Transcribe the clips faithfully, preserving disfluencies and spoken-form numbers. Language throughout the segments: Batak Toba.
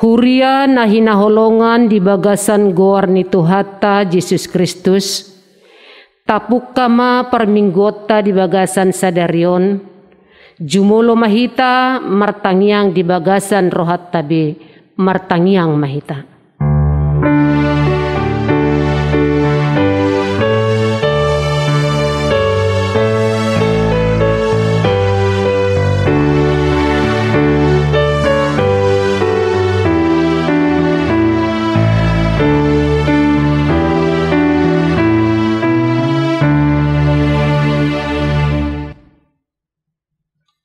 Huria na hinaholongan di bagasan goar ni Tuhanta Jesus Kristus, tapungka ma parmingguonta di bagasan sadari on, jumolo ma hita martangiang di bagasan rohanta be, martangiang ma hita.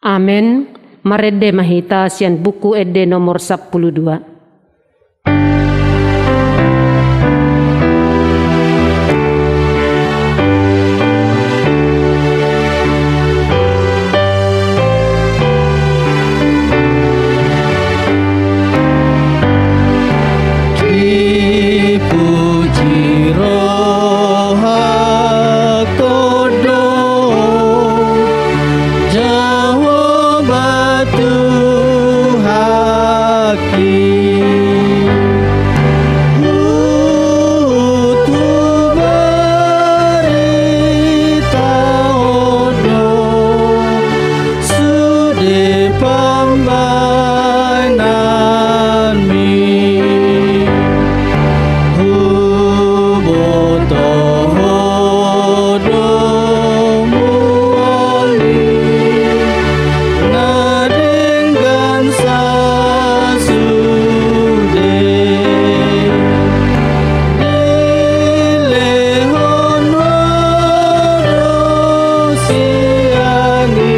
Amen. Marende ma hita sian Buku Ende nomor sampulu dua. Dipuji rohangku do, Jahowa Tuhanki. Huhut hubaritahon do sude pambahenanmi. Huboto ho do mual ni na denggan sasude. Dilehon ho do sian i,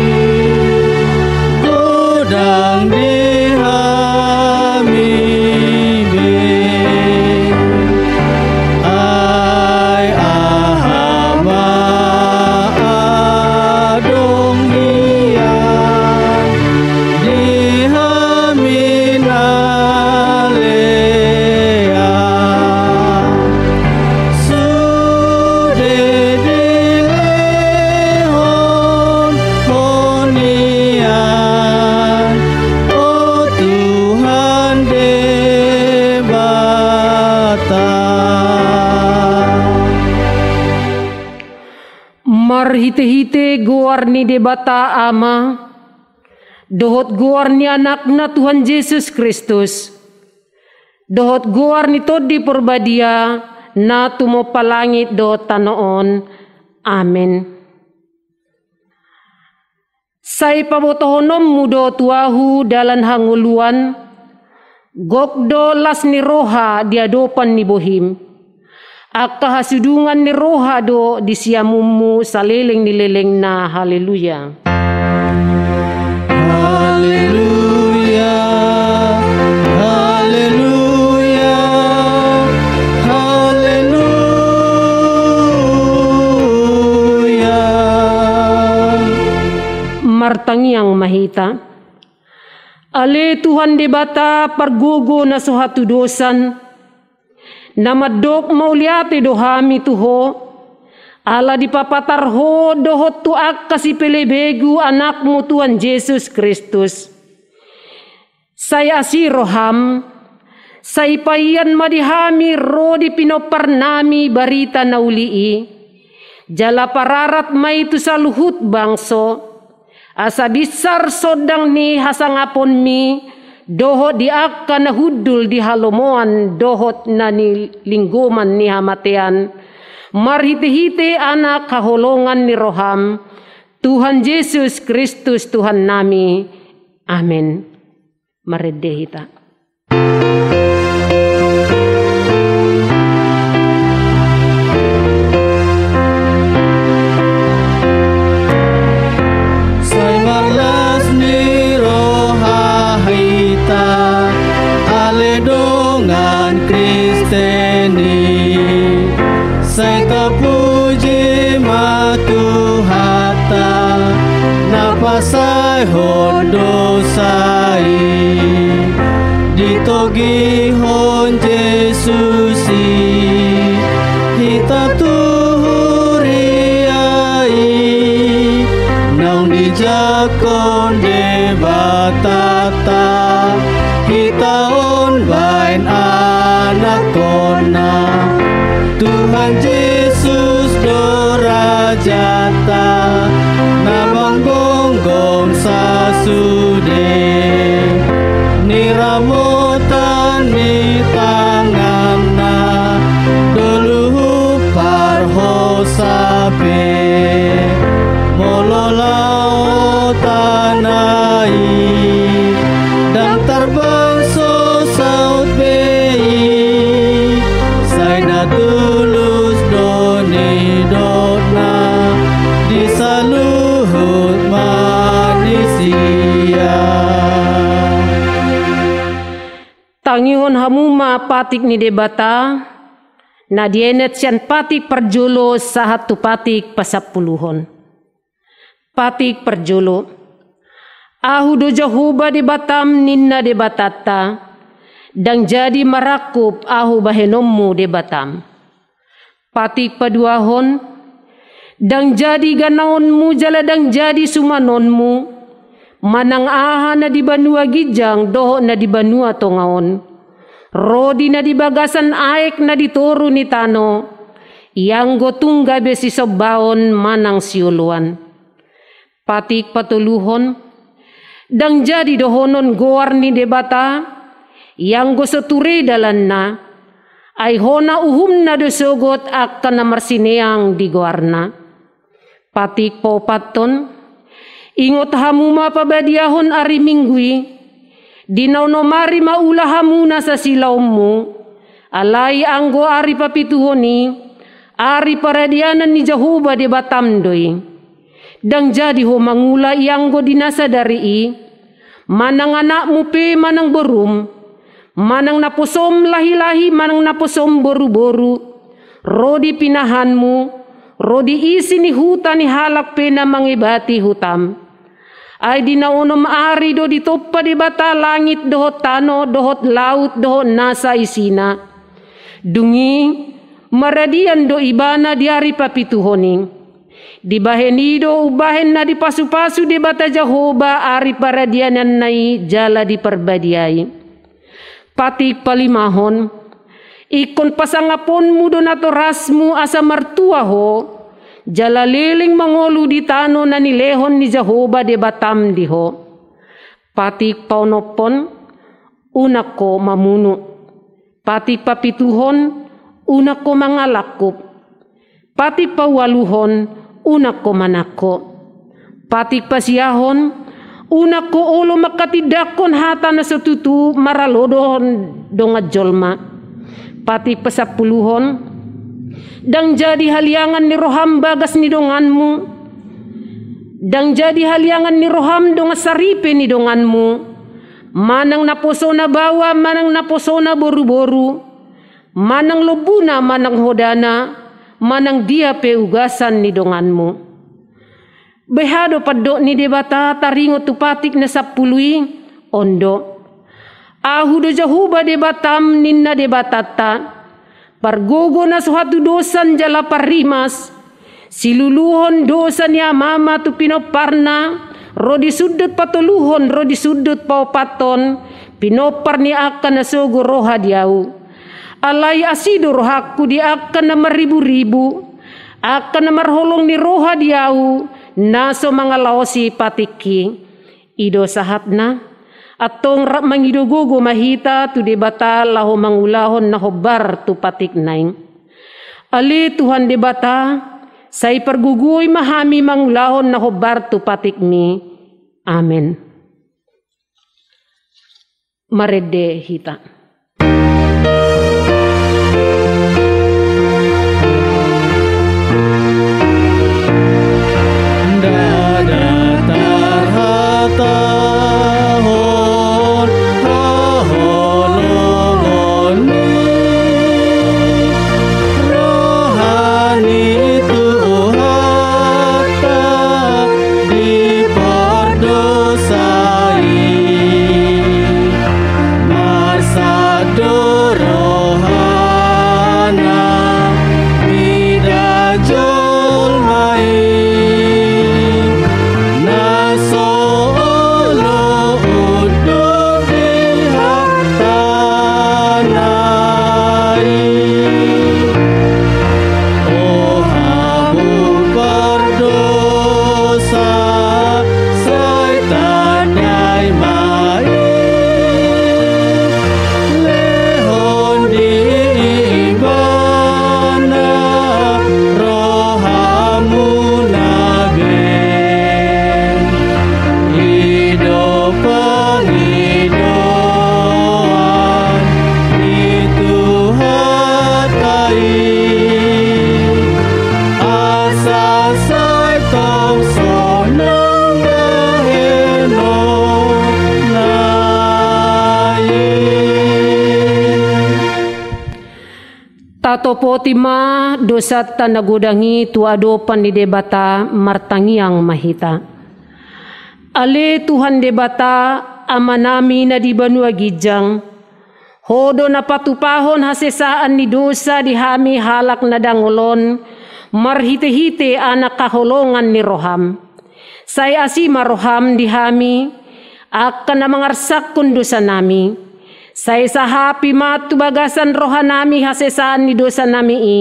godang di hami be. Ai aha ma adong hian di hami na lean, sude dilehon ho nian, o Tuhan Debata. Marhitehite goar ni Debata Ama, dohot goar ni Anakna Tuhan Jesus Kristus, dohot goar ni Tondi Porbadia, na tumompa langit dohot tano on. Amen. Sai pabotohononmu do tu ahu dalan hangoluan, gok do las ni roha di adopan ni bohim. Angka hasudungan ni roha do di siamunmu saleleng ni lelengna. Haleluya. Haleluya, haleluya, haleluya. Martangiang ma hita. Ale Tuhan Debata pargogo na so hatudosan, na mandok mauliate do hami tu Ho, ala dipapatar Ho dohot tu angka sipelebegu Anakmu Tuhan Jesus Kristus. Sai asi roham, sai paian ma di hami ro di pinomparnami barita na uli i, jala pararat ma i tu saluhut bangso, asa binsar sondang ni hasangaponmi dohot di angka na hundul di halomoan dohot na nilinggoman ni hamatean, marhitehite Anak haholongan ni roham, Tuhan Jesus Kristus Tuhannami. Amen. Marende hita. Sai marlas ni roha hita, ale dongan Kristen i. Sai tapuji ma Tuhanta, na pasaehon dosa i, ditogihon Jesus i hita tu huria i, naung dijangkon Debatanta hita on. Jata na manggonggom sasude ni ramotan ni tanganna, do luhut parhosa pe molo laho tana i. Ndang tarbangso saut be i, sai na tulus do nidokna di saluhut manisia. Tangihon hamu ma patik ni Debata, na dienet sian patik parjolo sahat tu patik pasampuluhon. Patik parjolo. Ahu do Jahowa Debatam, ninna Debatanta, ndang jadi marangkup ahu bahenonmu Debatam. Patik paduahon. Ndang jadi ganaonmu jala ndang jadi sumanonmu, manang aha na di banua ginjang dohot na di banua tonga on, ro di na di bagasan aek na di toru ni tano, ianggo tung gabe sisombaon manang sioloan. Patik patoluhon. Ndang jadi dohonon goar ni Debata, ianggo so ture dalanna, ai hona uhumna do sogot angka na marsineang di goarna. Patik paopathon. Ingot hamu ma pabadiahon ari Minggu i, di na onom ari ma ula hamu nasa silaonmu, alai anggo ari papituhon i, ari paradianan ni Jahowa Debatam do i. Ndang jadi ho mangula ianggo di na sadari i, manang anakmu pe manang borum, manang naposom lahilahi manang naposom boruboru, ro di pinahanmu, ro di isi ni huta ni halak pe na mangebati hutam. Ai di na onom ari do ditompa Debata langit dohot tano dohot laut dohot nasa isina. Dung i maradian do Ibana di ari papituhon i. Dibahen i do umbahen na dipasupasu Debata Jahowa ari paradiananna i jala diparbadiai. Patik palimahon. Ingkon pasangaponmu do natorasmu asa martua ho, jala leleng mangolu di tano na nilehon ni Jahowa Debatam di ho. Patik paonomhon. Unang ho mamunu. Patik papituhon. Unang ho mangalangkup. Patik paualuhon. Unang ho manangko. Patik pasiahon. Unang ho olo manghatindanghon hata na so tutu maralodohon dongan jolma. Patik pasampuluhon. Ndang jadi haliangan ni roham bagas ni donganmu, ndang jadi haliangan ni roham dongan saripe ni donganmu, manang naposona baoa manang naposona boruboru, manang lombuna manang hodana, manang dia pe ugasan ni donganmu. Beha do pandok ni Debata taringot tu patik na sampulu i? On do. Ahu do Jahowa Debatam, ninna Debatanta, pargogo na so hatudosan jala parrimas, siluluhon dosa ni amama tu pinomparna, ro di sundut patoluhon ro di sundut paopathon, pinompar ni angka na sogo roha di ahu. Alai asi do rohangku di angka na marriburibu, angka na marholong ni roha di ahu, na so mangalaosi patikki. I do sahatna. Antong rap mangido gogo ma hita tu Debata laho mangulahon na hombar tu patikna i. Ale Tuhan Debata, sai pargogoi ma hami mangulahon na hombar tu patikmi. Amen. Marende hita. Ndada tarhatahon haholongon ni roha ni Tuhanta di pardousa i. Marsandor Tatopoti ma dosanta na godang i tu adopan ni Debata. Martangiang ma hita. Ale Tuhan Debata, Amanami na di banua ginjang, Ho do na patupahon hasesaan ni dosa di hami halak na dangol on, marhitehite Anak haholongan ni roham. Sai asi ma roham di hami, angka na mangarsakhon dosanami. Sai sahapi ma tu bagasan rohanami hasesaan ni dosanami i.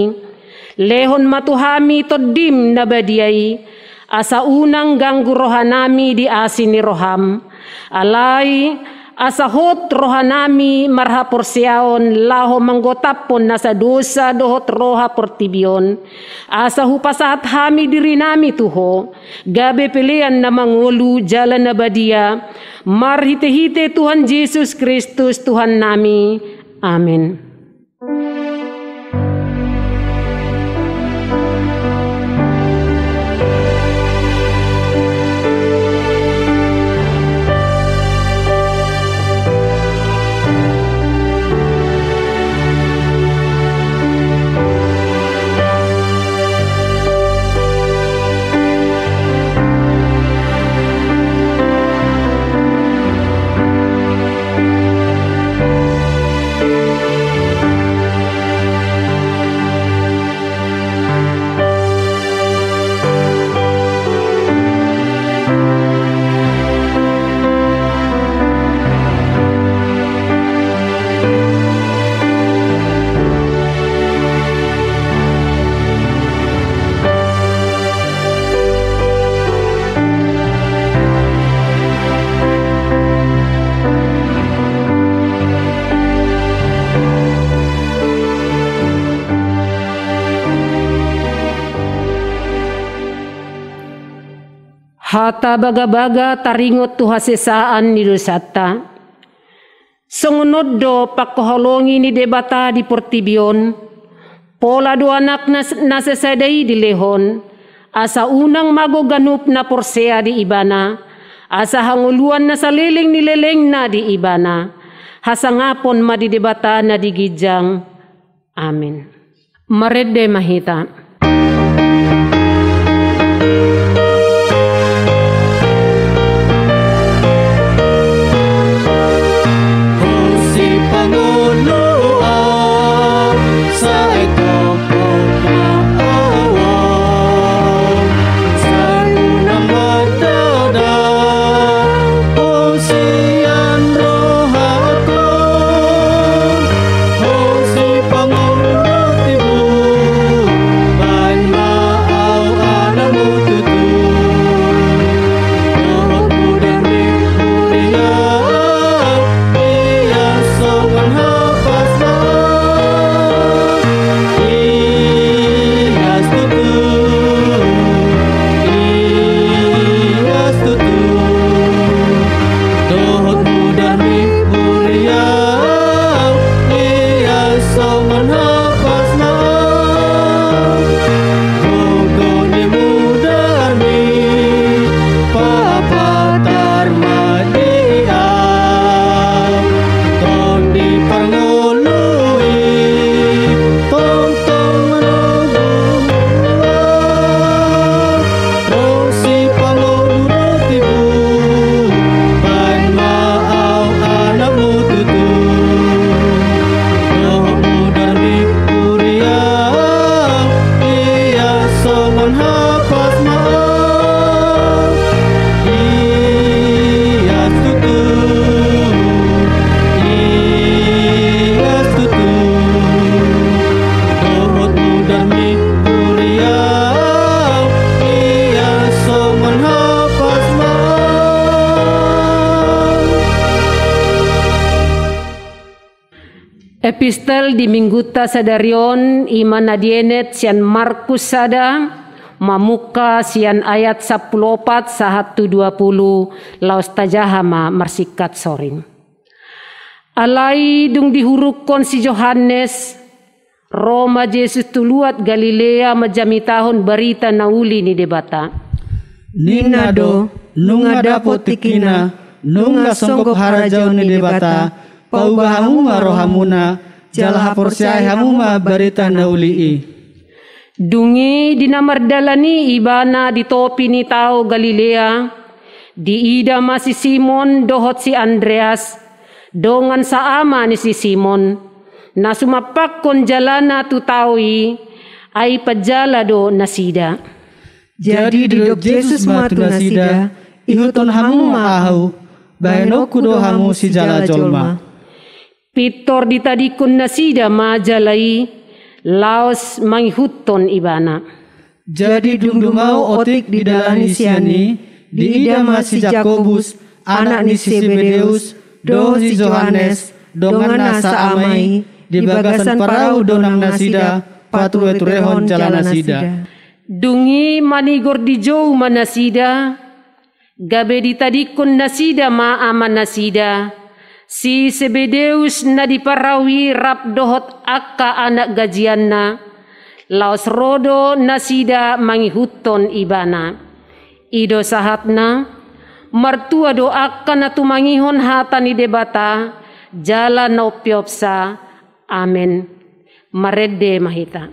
Lehon ma tu hami Tondim na badia i, asa unang ganggu rohanami di asi ni roham. Alai, asa hot rohanami marhaporseaon laho manggotaphon nasa dosa dohot roha portibi on, asa hupasahat hami dirinami tu Ho, gabe pelean na mangolu jala na badia, marhitehite Tuhan Jesus Kristus Tuhannami. Amen. Hata bagabaga taringot tu hasesaan ni dosanta. Songon on do pangkaholongi ni Debata di portibi on, pola do Anakna na sasada i dilehon, asa unang mago ganup na porsea di Ibana, asa hangoluan na saleleng ni lelengna di Ibana. Hasangapon ma di Debata na di ginjang. Amen. Marende ma hita. Epistel di minggunta sadari on i ma na dienet sian Markus sada, mamungka sian ayat sampulu opat sahat tu dua pulu. Laos tajaha ma marsingkat soring. Alai dung dihurungkon si Johannes, ro ma Jesus tu luat Galilea manjamitahon barita na uli ni Debata. Ninna do, nunga dapot tingkina, nunga songgop harajaon ni Debata, pauba hamu ma rohamuna, jala haporseai hamu ma barita na uli i. Dung i di na mardalan i ibana di topi ni tao Galilea, diida ma si Simon dohot si Andreas, dongan saama ni si Simon, na sumampakkon jalana tu tao i, ai panjala do nasida. Jadi didok Jesus ma tu nasida, ihuthon hamu ma ahu, bahenonku do hamu sijala jolma. Pintor ditadingkon nasida ma jala i, laos mangihuthon ibana. Jadi dung dumao otik didalani sian i, diida ma si Jakobus, anak ni si Sebedeus, dohot si Johannes, donganna saama i, di bagasan parau donang nasida, patureturehon jala nasida. Dung i manigor dijou ma nasida, gabe ditadingkon nasida ma amanasida, si Sebedeus na di parau i rap dohot angka anak gajianna, laos ro do nasida mangihuthon ibana. I do sahatna, martua do angka na tumangihon hata ni Debata, jala na umpeopsa. Amen. Marende ma hita.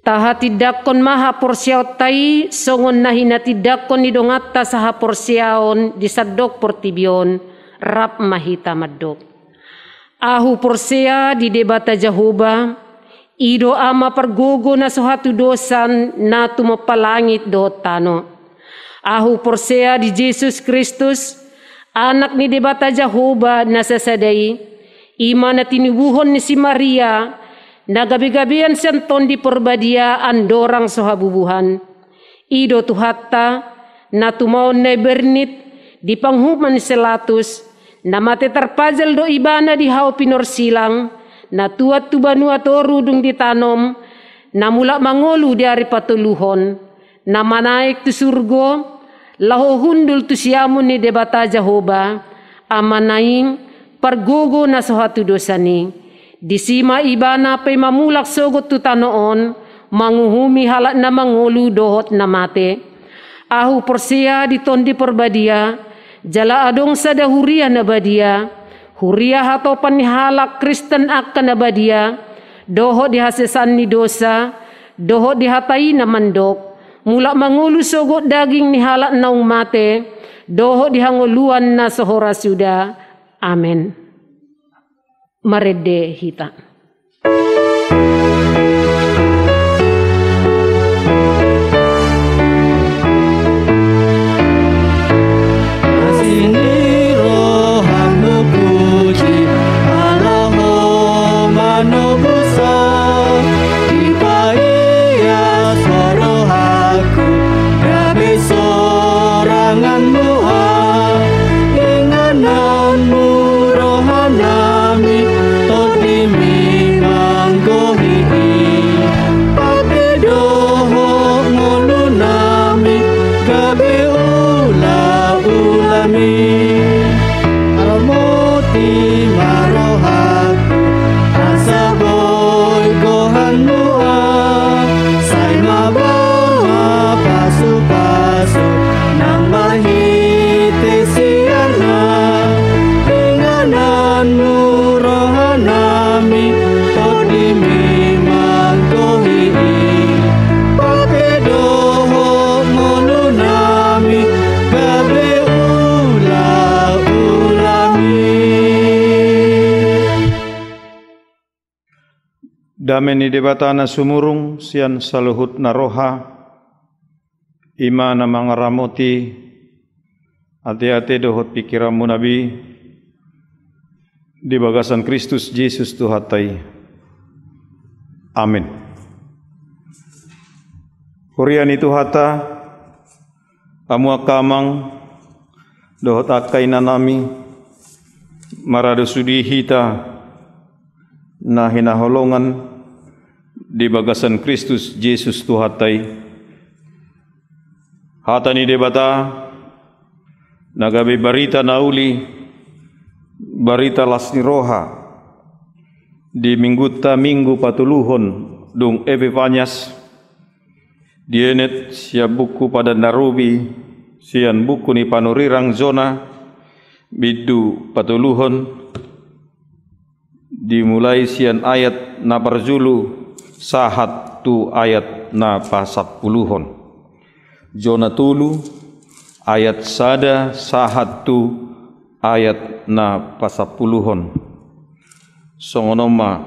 Tahatindangkon ma haporseaonta i songon na hinatindangkon ni donganta sahaporseaon di sandok portibi on. Rap ma hita mandok. Ahu porsea di Debata Jahowa, i do Ama pargogo na so hatudosan na tumompa langit dohot tano. Ahu porsea di Jesus Kristus, Anak ni Debata Jahowa na sasada i, i ma na tinubuhon ni si Maria, na gabegabean sian Tondi Porbadia andorang so habubuhan. I do Tuhanta, na tumaon na i bernit di panguhuman ni si Latus, na mate tarpajal do Ibana di hau pinorsilang, na tuat tu banua toru dung ditanom, na mulak mangolu di ari patoluhon, na manaek tu surgo, laho hundul tu siamun ni Debata Jahowa, Amana i, pargogo na so hatudosan i. Disi ma Ibana pe mamulak sogot tu tano on, manguhumi halak na mangolu dohot na mate. Ahu porsea di Tondi Porbadia, jala adong sada huria na badia, huria hatopan ni halak Kristen angka na badia, dohot di hasesaan ni dosa, dohot di hata i na mandok, mulak mangolu sogot daging ni halak naung mate, dohot di hangoluan na so horas suda. Amen. Marende hita. Asi ni rohamu puji, ala Ho manobusa, dipaingot Dame ni Debata na sumurung sian saluhut na roha, i ma na mangaramoti ateate dohot pingkiranmuna be di bagasan Kristus Jesus Tuhanta i. Amen. Huria ni Tuhanta, hamu angka amang dohot angka inanami, marado sude hita na hinaholongan di bagasan Kristus Jesus Tuhanta i. Hata ni Debata na gabe barita na uli, barita las ni roha di minggunta, minggu patoluhon dung Epifanias, dienet sian buku Padan na Robi, sian buku ni panurirang Jona, bindu patoluhon, dimulai sian ayat na parjolo sahat tu ayat na pasampuluhon. Jona tolu, ayat sada sahat tu ayat na pasampuluhon. Songon on ma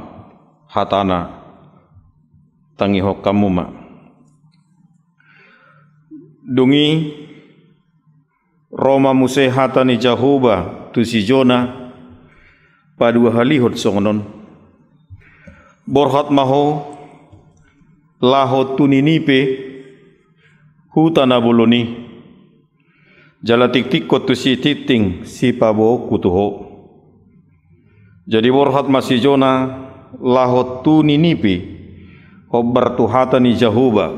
hatana, tangihon hamu ma. Dung i, ro ma muse hata ni Jahowa tu si Jona paduahalihon songon on: Borhat ma ho laho tu Ninive, huta na bolon i, jala tingtingkon tusi tingting sipaboaonku tu ho. Jadi borhat ma si Jona laho tu Ninive, hombar tu hata ni Jahowa.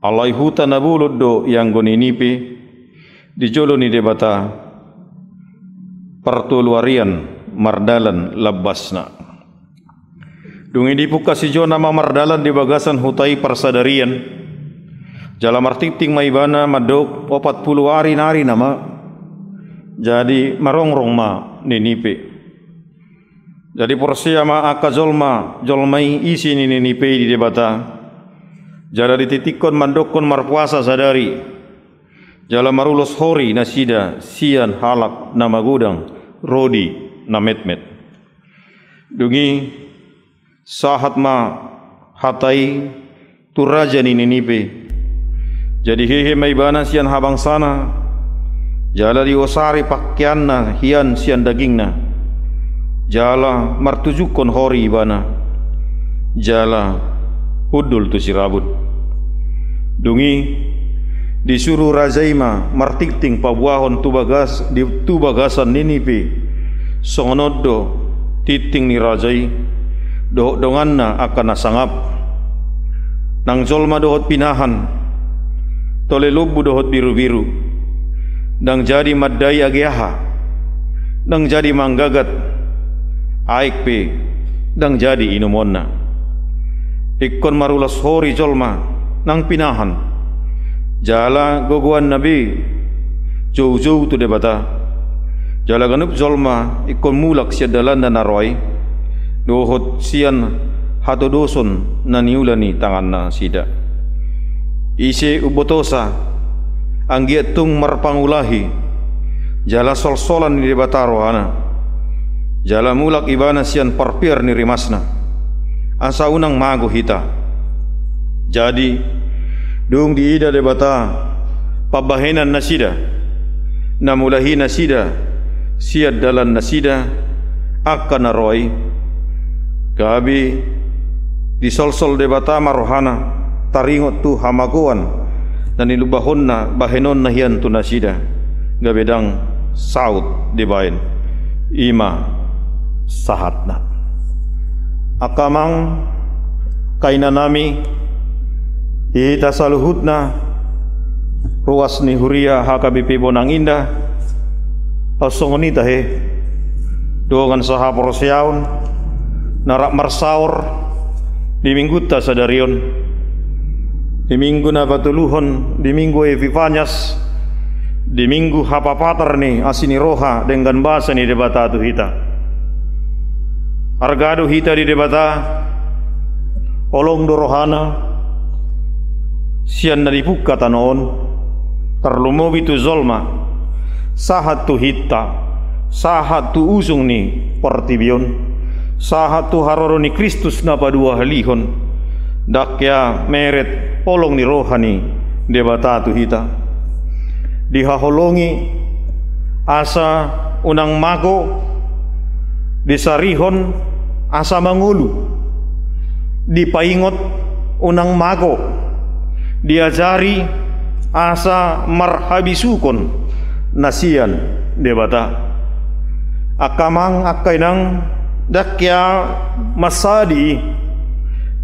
Alai huta na bolon do ianggo Ninive di jolo ni Debata, partolu arian mardalan lambasna. Dung i dipungka si Jona ma mardalan di bagasan huta i parsadarian. Jala martingting ma ibana mandok opat pulu ari nari nama. Jadi marongrong ma Ninive. Jadi porsea ma angka jolma, jolma i isi ni Ninive i di Debata. Jala ditingtingkon mandokkon marpuasa sadari. Jala marulos hori nasida sian halak na magodang ro di na metmet. Dung i sahat ma hata i tu raja ni Ninive. Jadi hehe ma ibana sian habangsana, jala diosari pakeanna hian sian dagingna, jala martujungkon hori ibana, jala hundul tusi rabun. Dung i disuru raja i ma martingting paboahon tu bagas, di, tu bagasan Ninive. Songon on do tingting ni raja i dohot donganna angka na sangap, nang jolma dohot pinahan, tole lombu dohot birubiru, ndang jadi mandai age aha, ndang jadi manggagat aek pe ndang jadi inumonna. Ingkon marulos hori jolma nang pinahan, jala gogoanna be joujou tu Debata. Jala ganup jolma ingkon mulak sian dalanna na roa i, dohot sian hatodoson na niula ni tangannasida. Ise umbotosa, anggiat tung marpangulahi, jala solsolan ni Debata rohana, jala mulak ibana sian parpear ni rimasna, asa unang mago hita. Jadi dung diida Debata pambahenannasida, na mulahi nasida sian dalannasida angka na roa i, gabe disolsol Debata ma rohana taringot tu hamagoan na nilumbahonna bahenonna hian tu nasida, gabe ndang saut dibahen. I ma sahatna. Angka amang, angka inanami, hita saluhutna, ruas ni huria H K B P Bonang Indah, songon i tahe, dongan sahaporseaon na rap marsaor di minggunta sadari on, di minggu na patoluhon, di minggu Epifanias, di minggu hapapatar ni asi ni roha denggan basa ni Debata tu hita. Arga do hita di Debata, holong do rohana, sian na dipungka tano on, tarlumobi tu jolma, sahat tu hita, sahat tu ujung ni portibi on, Sahat tu haroro ni Kristus na paduahalihon, ndang hea meret holong ni roha ni Debata tu hita. Dihaholongi asa unang mago, disarihon asa mangolu, dipaingot unang mago, diajari asa marhabisukon na sian Debata. Angka amang, angka inang, ndang hea mansadi.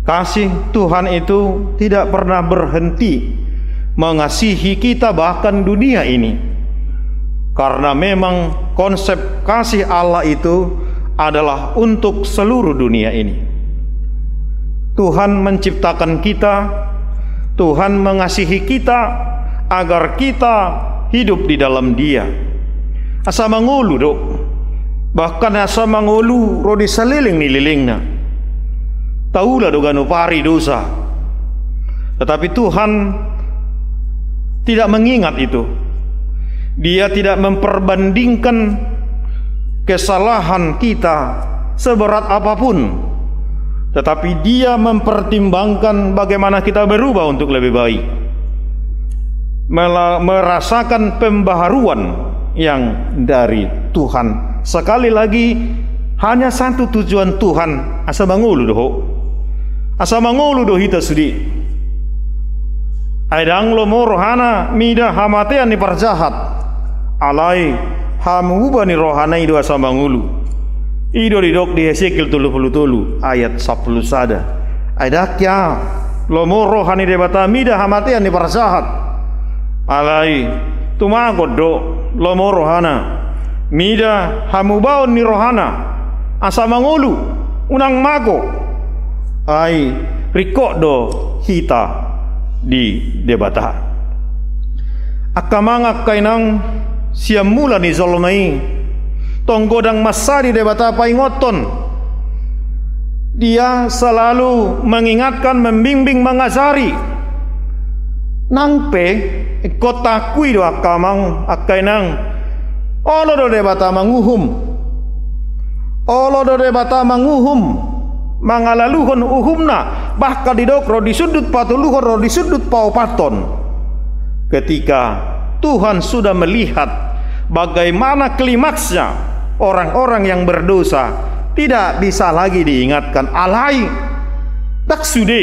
Kasih Tuhan itu tidak pernah berhenti mengasihi kita, bahkan dunia ini. Karena memang konsep kasih Allah itu adalah untuk seluruh dunia ini. Tuhan menciptakan kita, Tuhan mengasihi kita, agar kita hidup di dalam Dia. Asa mangolu do, bahkan asa mangolu ro di saleleng ni lelengna. Taula do ganup ari dosa. Tetapi Tuhan tidak mengingat itu. Dia tidak memperbandingkan kesalahan kita seberat apapun, tetapi Dia mempertimbangkan bagaimana kita berubah untuk lebih baik. Mela-, merasakan pembaharuan yang dari Tuhan. Sekali lagi, hanya satu tujuan Tuhan, asa mangolu do ho. Asa mangolu do hita sude. Ai ndang lomo rohana mida hamatean ni parjahat. Alai hamuba ni rohana i do asa mangolu. I do didok di Hesekiel tolu pulu tolu ayat sampulu sada. Ai ndang hea lomo roha ni Debata mida hamatean ni parjahat. Alai tumagon do lomo rohana mida hamubaon ni rohana, asa mangolu, unang mago. Ai ringkot do hita di Debata. Angka amang, angka inang, sian mula ni jolma i, tong godang mansadi Debata paingothon. Dia selalu mengingatkan, membimbing, mengajari. Nang pe, ingkon taakui do angka amang, angka inang, olo do Debata manguhum. Olo do Debata manguhum, mangalaluhon uhumna, bahkan didok ro di sundut patoluhon, ro di sundut paopathon. Ketika Tuhan sudah melihat bagaimana klimaksnya, orang-orang yang berdosa tidak bisa lagi diingatkan. Alai ndang sude.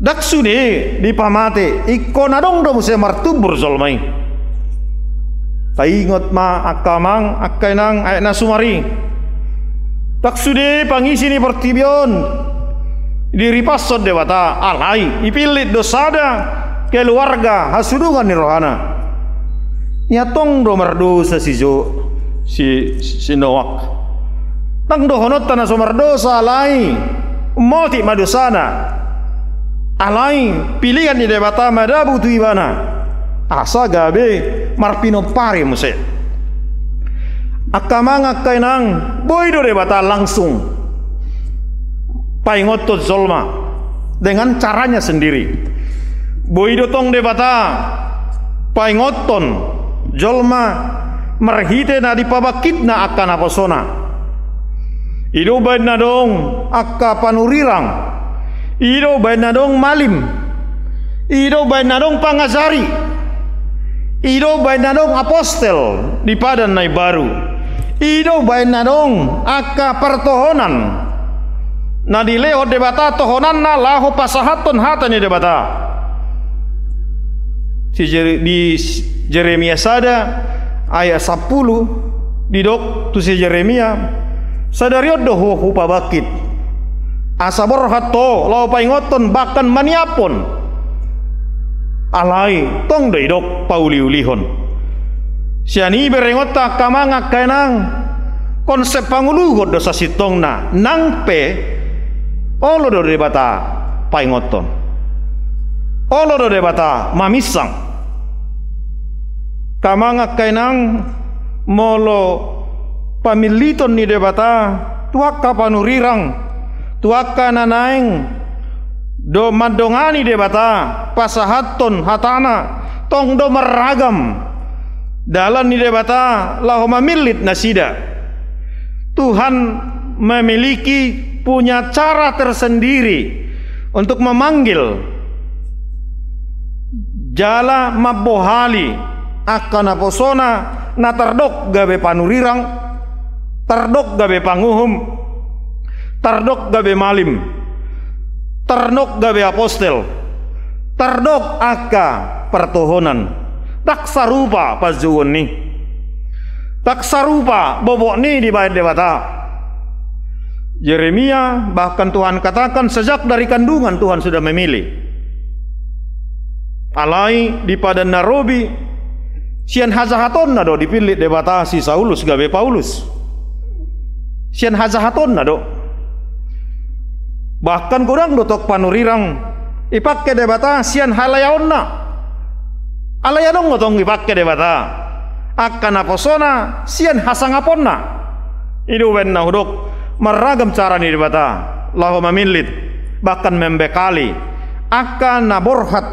Ndang sude dipamate, ingkon adong do muse martumbur jolma i. Paingot ma angka amang, angka inang, ayat na sumari. Ndang sude pangisi ni portibi on diripashon Debata, alai dipillit do sada keluarga hasudungan ni rohana. Ia tong do mardosa si Jo-, si, si Noak. Ndang dohononta na so mardosa, alai motik ma dosana. Alai pilihan ni Debata madabu tu ibana, asa gabe marpinompar i muse. Angka amang, angka inang, boi do Debata langsung paingothon jolma dengan caranya sendiri. Boi do tong Debata paingothon jolma marhite na dipabangkitna angka naposona. I do baen na adong angka panurirang. I do baen na adong malim. I do baen na adong pangajari. I do baen na adong apostel di padan na imbaru. I do baen na adong angka partohonan na dilehon Debata tohonanna laho pasahathon hata ni Debata. Si Jere-, di Jeremia sada ayat sampulu didok tu si Jeremia, sadari on do ho hupabangkit, asa borhat ho laho paingothon bahkan maniaphon. Alai tong do didok pauliulihon. Sian i berengonta angka amang, angka inang, konsep pangoluhon do sasintongna, nang pe olo do Debata paingothon. Olo do Debata maminsang. Angka amang, angka inang, molo pamilliton ni Debata tu angka panurirang, tu angka na naeng do mandongani Debata pasahathon hatana, tong do marragam dalan ni Debata laho mamillit nasida. Tuhan memiliki, punya cara tersendiri untuk memanggil jala mambohali angka naposona na tardok gabe panurirang, tardok gabe panguhum, tardok gabe malim, tardok gabe apostel, tardok angka partohonan. Ndang sarupa panjouon ni, ndang sarupa bobok ni dibahen Debata. Yeremia bahkan Tuhan katakan sejak dari kandungan Tuhan sudah memilih. Alai di Padan na Robi, sian hajahatonna do dipillit Debata si Saulus gabe Paulus. Sian hajahatonna do. Bahkan godang do tong panurirang dipangke Debata sian halayaonna. Alai adong do tong dipangke Debata angka naposona sian hasangaponna. I do umbahen na hudok, marragam cara ni Debata laho mamillit, bahkan membekali angka na borhat,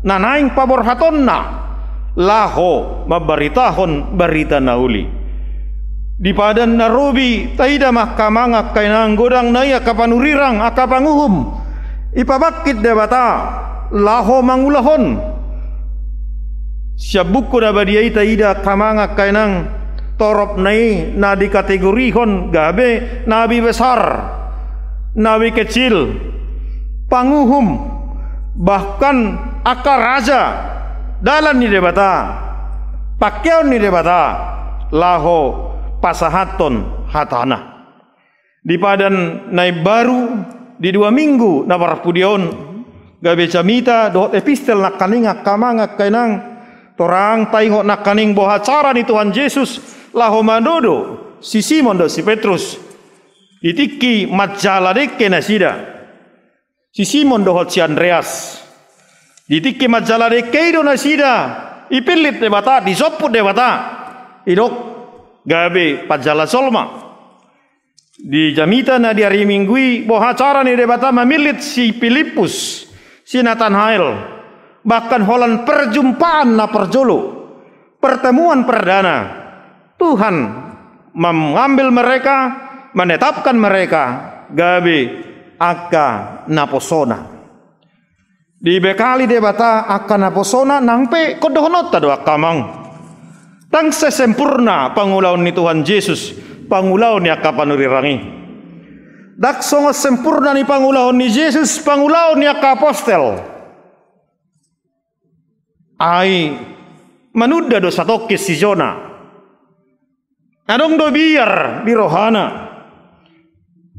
na naeng paborhatonna laho mambaritahon barita na uli. Di Padan na Robi taida ma angka amang, angka inang, godang nai angka panurirang, angka panguhum, dipabangkit Debata laho mangulahon. Sian Buku na Badia i taida angka amang, angka inang, torop nai na dikategorihon gabe nabi besar, nabi kecil, panguhum, bahkan angka raja, dalan ni Debata, pangkeon ni Debata laho pasahathon hatana. Di Padan na imbaru, di dua minggu na parpudi on, gabe jamita dohot epistel nangkaning, angka amang, angka inang, torang taingot nangkaning boha cara ni Tuhan Jesus laho manodo si Simon dohot si Petrus di tingki manjala dengke nasida. Si Simon dohot si Andreas. Di tingki manjala dengke i do nasida dipillit Debata, dijomput Debata, didok gabe panjala jolma. Di jamita na di ari Minggu i, boha cara ni Debata mamillit si Pilippus, si Natanael, bahkan holan perjumpaan na parjolo, pertemuan perdana, Tuhan mengambil mereka, menetapkan mereka gabe angka naposona. Dibekali Debata angka naposona, nang pe ingkon dohononta do, angka amang, ndang sesempurna pangulaon ni Tuhan Jesus pangulaon ni angka panurirang i. Ndang songon sempurna ni pangulaon ni Jesus pangulaon ni angka apostel. Ai manunda do satongkin si Jona. Adong do biar di rohana.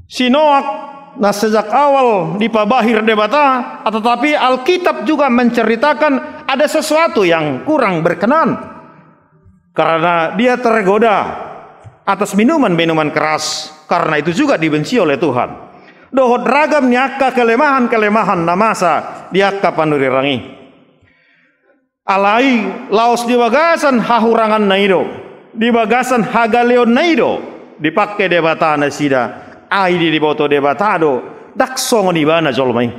Si Noak na sejak awal dipabahir Debata, tetapi Alkitab juga menceritakan ada sesuatu yang kurang berkenan. Karena dia tergoda atas minuman-minuman keras, karena itu juga dibenci oleh Tuhan. Dohot ragam ni angka kelemahan-kelemahan na masa di angka panurirang i. Alai laos di bagasan hahuranganna i do, di bagasan hagaleonna i do, dipangke Debata nasida, ai diboto Debata do, ndang songon ibana jolma i.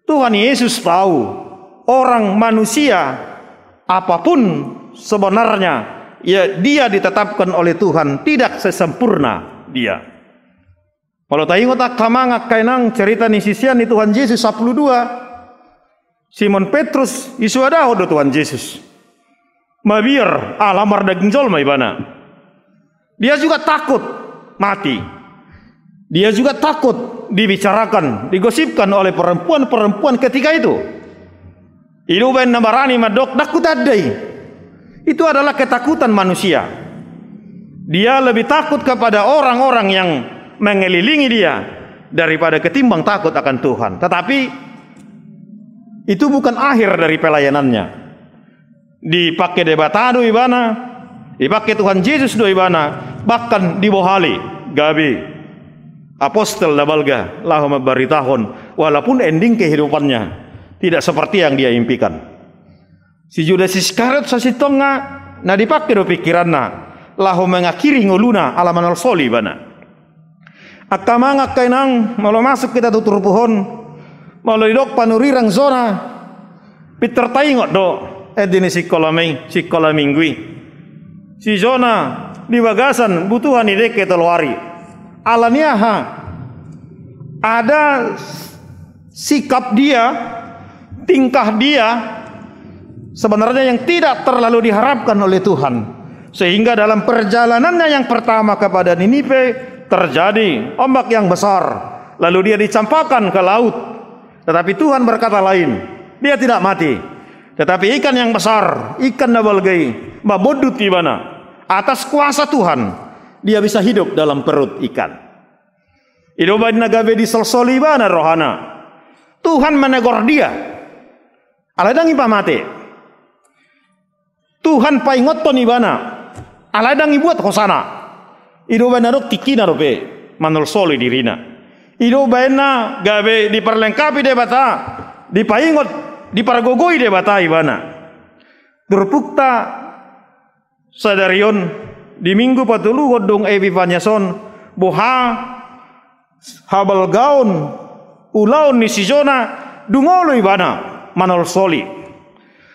Tuhan Yesus tahu, orang manusia apapun sebenarnya, ya, dia ditetapkan oleh Tuhan, tidak sesempurna dia. Molo taingot, angka amang, angka inang, cerita ni sisean ni Tuhan Jesus sampulu dua, Simon Petrus, disuadahon do Tuhan Jesus. Mabiar, ala mardaging jolma ibana. Dia juga takut mati. Dia juga takut dibicarakan, digosipkan oleh perempuan-perempuan ketika itu. I do umbahen na barani mandok, "Ndang hutanda i." Itu adalah ketakutan manusia. Dia lebih takut kepada orang-orang yang mengelilingi dia daripada ketimbang takut akan Tuhan. Tetapi itu bukan akhir dari pelayanannya. Dipangke Debata do ibana, dipangke Tuhan Jesus do ibana, bahkan dibohali gabe apostel na balga laho mambaritahon, walaupun ending kehidupannya tidak seperti yang dia impikan. Si Judas Iskariot sasintongna, na dipangke do pingkiranna laho mengakhiri ngoluna ala manolsoli ibana. Angka amang, angka inang, molo masuk hita tu turpuk on, molo didok panurirang Jona, pintor taingot do ende ni sikola mi-, sikola Minggu i. Si Jona di bagasan butuha ni dengke tolu ari. Alani aha? Ada sikap dia, tingkah dia sebenarnya yang tidak terlalu diharapkan oleh Tuhan. Sehingga dalam perjalanannya yang pertama kepada Ninive terjadi ombak yang besar, lalu dia dicampakkan ke laut. Tetapi Tuhan berkata lain, dia tidak mati. Tetapi ikan yang besar, ikan na balga i, mambondut ibana. Atas kuasa Tuhan, dia bisa hidup dalam perut ikan. I do baen na gabe disolsoli ibana rohana. Tuhan menegor dia. Alai ndang i pamate. Tuhan paingothon ibana. Alai ndang ibuat hosana. I do baen na adong tingkina dope manolsoli dirina. I do baen na gabe diperlengkapi Debata, dipaingot, dipargogoi Debata ibana. Turpukta sadari on, di Minggu patoluhon dung Epipanias on, boha habalgaon ulaon ni si Jona, dung olo ibana manolsoli.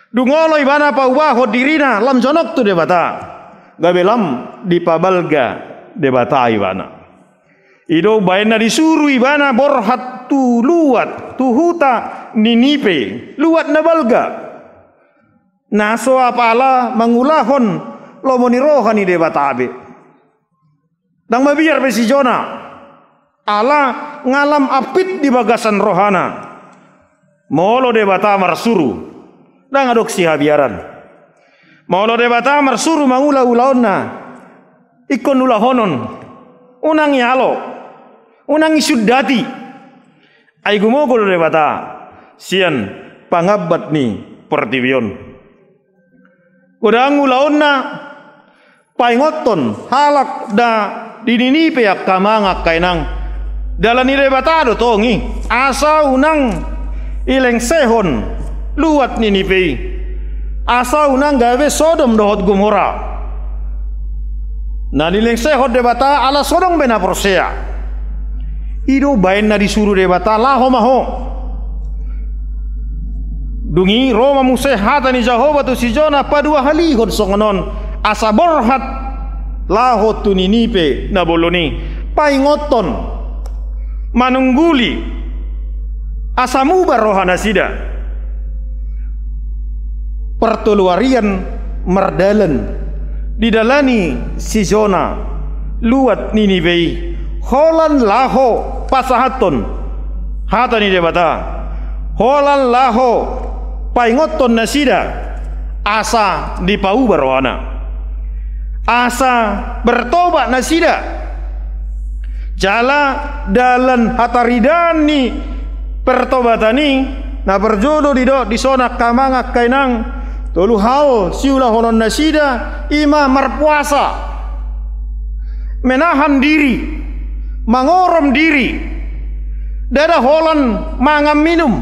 Dung olo ibana paubahon dirina lam jonok tu Debata, gabe lam dipabalga Debata ibana. I do baen na disuru ibana borhat tu luat, tu huta Ninive, luat na balga. Na so apala mangulahon lomo ni roha ni Debata be. Ndang mabiar be si Jona. Ala nga lam ampit di bagasan rohana. Molo Debata marsuru, ndang adong sihabiaran. Molo Debata marsuru mangula ulaonna, ingkon ulahonon. Unang ialo, unang isundati. Ai gumogo do Debata sian pangambat ni portibi on. Godang ulaonna paingothon halak na di Ninive, angka amang, angka inang. Dalan ni Debata do tong i, asa unang ilengsehon luat Ninive i, asa unang gabe Sodom dohot Gomora. Na nilengsehon Debata ala so adong be na porsea. I do baen na disuru Debata, laho ma ho. Dung i ro ma muse hata ni Jahowa tu si Jona paduahalihon songon on, asa borhat laho tu Ninive na bolon i, paingothon, manungguli, asa muba rohanasida. Partolu arian mardalan, didalani si Jona luat Ninive i, holan laho pasahathon hata ni Debata, holan laho paingothon nasida, asa dipauba rohana, asa bertobat nasida. Jala dalan hataridaan ni pertobatan i, na parjolo didok dison, angka amang, angka inang, tolu hal siulahonon nasida, i ma marpuasa, menahan diri, mangorom diri, ndada holan mangan minum,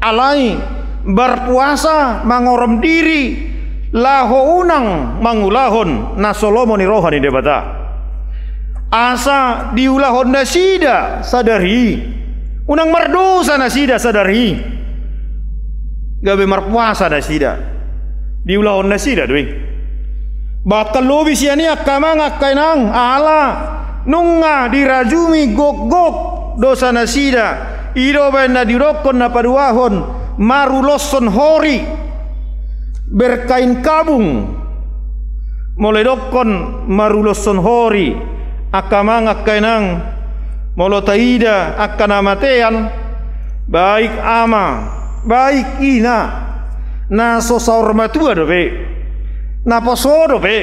alai marpuasa, mangorom diri, laho unang mangulahon na so lomo ni roha ni Debata. Asa diulahon nasida sadari i. Unang mardosa nasida sadari i. Gabe marpuasa nasida. Diulahon nasida do i. Bahkan lobi sian i, angka amang, angka inang, ala nunga dirajumi gokgok dosa nasida. I do baen na didokkon na paduahon, maruloshon hori, berkain kabung. Molo didokkon maruloshon hori, angka amang, angka inang, molo taida angka na matean, baik ama, baik ina, na so saur matua dope, na poso dope,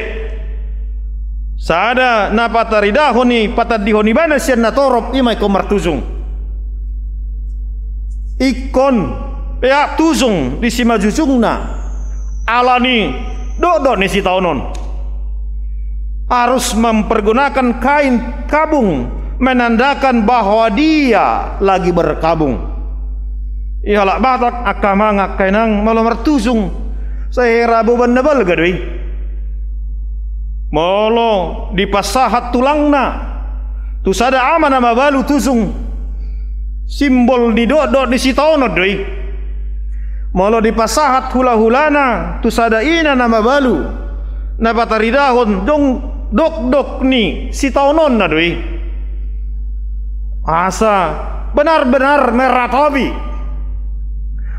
sada na pataridahon i, patandihon ibana sian natorop, i ma ingkon martujung. Ingkon peak tujung di simanjujungna, ala ni dokdok ni sitaonon. Harus mempergunakan kain kabung, menandakan bahwa dia lagi berkabung. I halak Batak, angka amang, angka inang, molo martujung, sai hera boban na balga do i. Molo dipasahat tulangna tu sada ama na mabalu tujung, simbol ni dokdok ni sitaonon do i. Molo dipasahat hulahulana tu sada ina na mabalu, na pataridahon dong dokdok ni sitaononna do i. Asa benar-benar meratapi.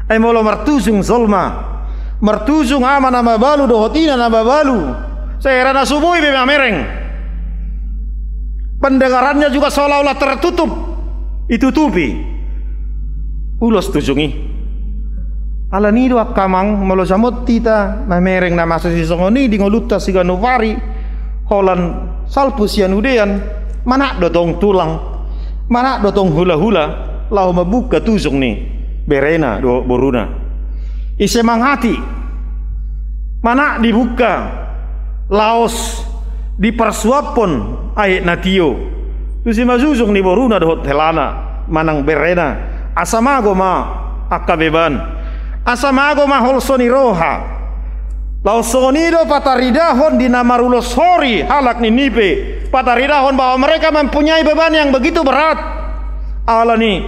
Ai molo martujung jolma, martujung ama na mabalu dohot ina na mabalu, sai hera na so boi be mamereng. Pendengarannya juga seolah-olah tertutup, ditutupi ulos tujung i. Alani i do angka amang, molo jamot hita mamereng na masa sisongon i di ngolunta siganup ari, holan salpu sian udean, manat do tong tulang, manat do tong hula-hula, laho mambuka tujung ni berena dohot boruna. Disemangati, manat dibuka, laos diparsuaphon aek na tio tu simanjujung ni boruna dohot helana manang berena, asa mago ma angka beban, asa mago ma holso ni roha. Laos songon i do pataridahon di na marulos hori halak Ninive, pataridahon bahwa mereka mempunyai beban yang begitu berat. Alani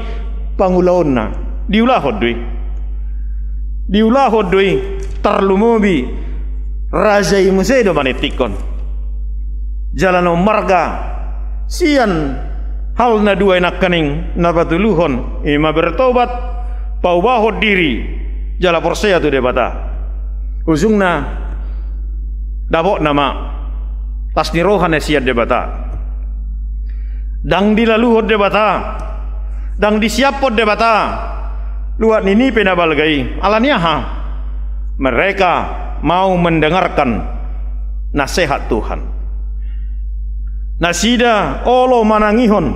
pangulaonna, diulahon do i. Diulahon do i, tarlumobi raja i muse do manitikkon. Jala na ummarga sian hal na dua i nangkaning na patoluhon, i ma bertobat, paubahon diri, jala porsea tu Debata. Ujungna, dapotna ma las ni roha na sian Debata. Ndang dilaluhon Debata, ndang disiaphon Debata luat Ninive na balga i. Alani aha? Mereka mau mendengarkan nasihat Tuhan. Nasida olo manangihon,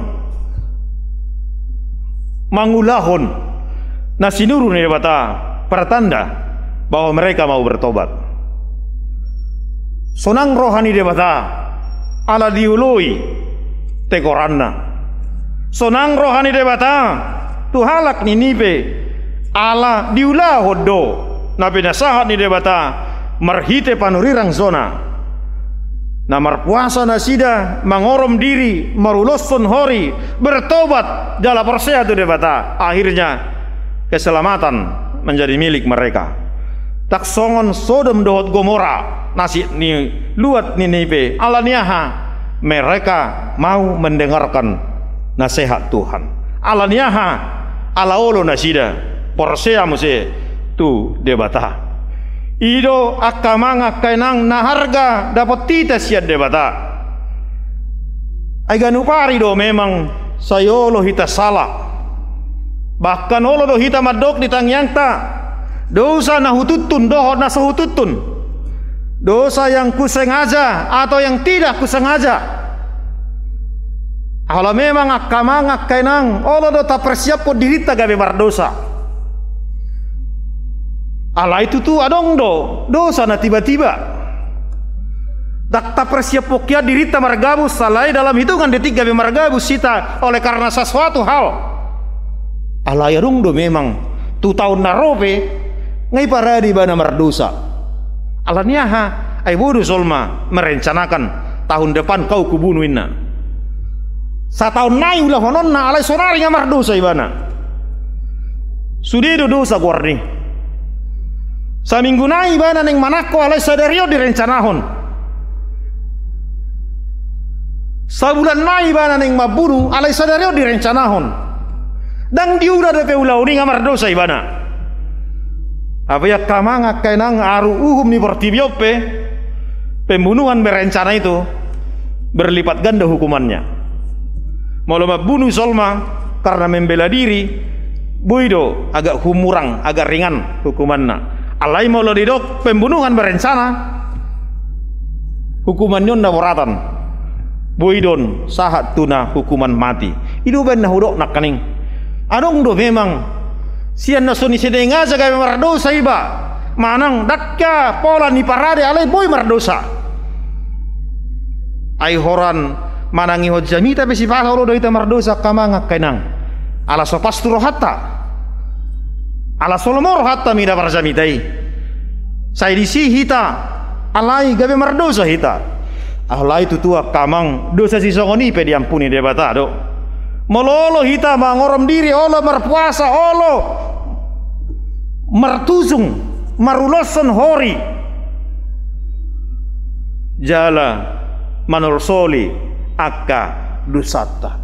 mangulahon na sinuru ni Debata, pertanda bahwa mereka mau bertobat. Sonang roha ni Debata ala dioloi tekoranna. Sonang roha ni Debata tu halak Ninive ala diulahon do na pinasahat ni Debata marhite panurirang Jona. Na marpuasa nasida, mangorom diri, maruloshon hori, bertobat jala porsea tu Debata. Akhirnya keselamatan menjadi milik mereka. Tarsongon Sodom dohot Gomora, nasib ni luat Ninive. Alani aha? Mereka mau mendengarkan nasihat Tuhan. Alani aha? Ala olo nasida porsea muse tu Debata. I do angka amang, angka inang, na harga dapot hita sian Debata. Ai ganup ari do memang sai olo hita sala. Bahkan olo do hita mandok di tangiangta, dosa na hutuntun dohot na so hutuntun, dosa yang kusengaja atau yang tidak kusengaja. Ala memang angka amang, angka inang, olo do taparsiaphon dirinta gabe mardosa. Alai tutu adong do dosa na tiba-tiba. Ndang taparsiaphon hian dirinta margabus, alai dalam hitungan detik gabe margabus hita oleh karena sesuatu hal. Alai adong do memang tu taon na ro pe nga diparade ibana mardosa. Alani aha? Ai boi do jolma merencanakan, tahun depan kau kubunu, ninna. Sataon nai ulahononna, alai sonari nga mardosa ibana. Sude do dosa goarni. Saminggu nai ibana naeng manangko, alai sadari on direncanahon. Sabulan nai ibana naeng mambunu, alai sadari on direncanahon. Ndang diula dope ulaon i, nga mardosa ibana. Hape angka amang, angka inang, aru uhum ni portibi on pe, pembunuhan berencana itu berlipat ganda hukumannya. Molo mambunu jolma karena membela diri, boi do agak humurang, agak ringan hukumanna. Alai molo didok pembunuhan berencana, hukuman ni on na boratan. Boi do on sahat tu na hukuman mati. I do umbahen na hudok nangkaning. Adong do memang sian na so nisengaja gabe mardosa iba, manang ndang hea pola ni parade alai boi mardosa. Ai holan manangihon jamita pe sipata olo do hita mardosa, angka amang, angka inang. Ala so pas tu rohanta. Ala so lomo rohanta mida parjamita i. Sai disi hita, alai gabe mardosa hita. Alai tutu angka amang, dosa sisongon i pe diampuni Debata do. Molo olo hita mangorom diri, olo marpuasa, olo martujung, maruloshon hori, jala manolsoli angka dosanta.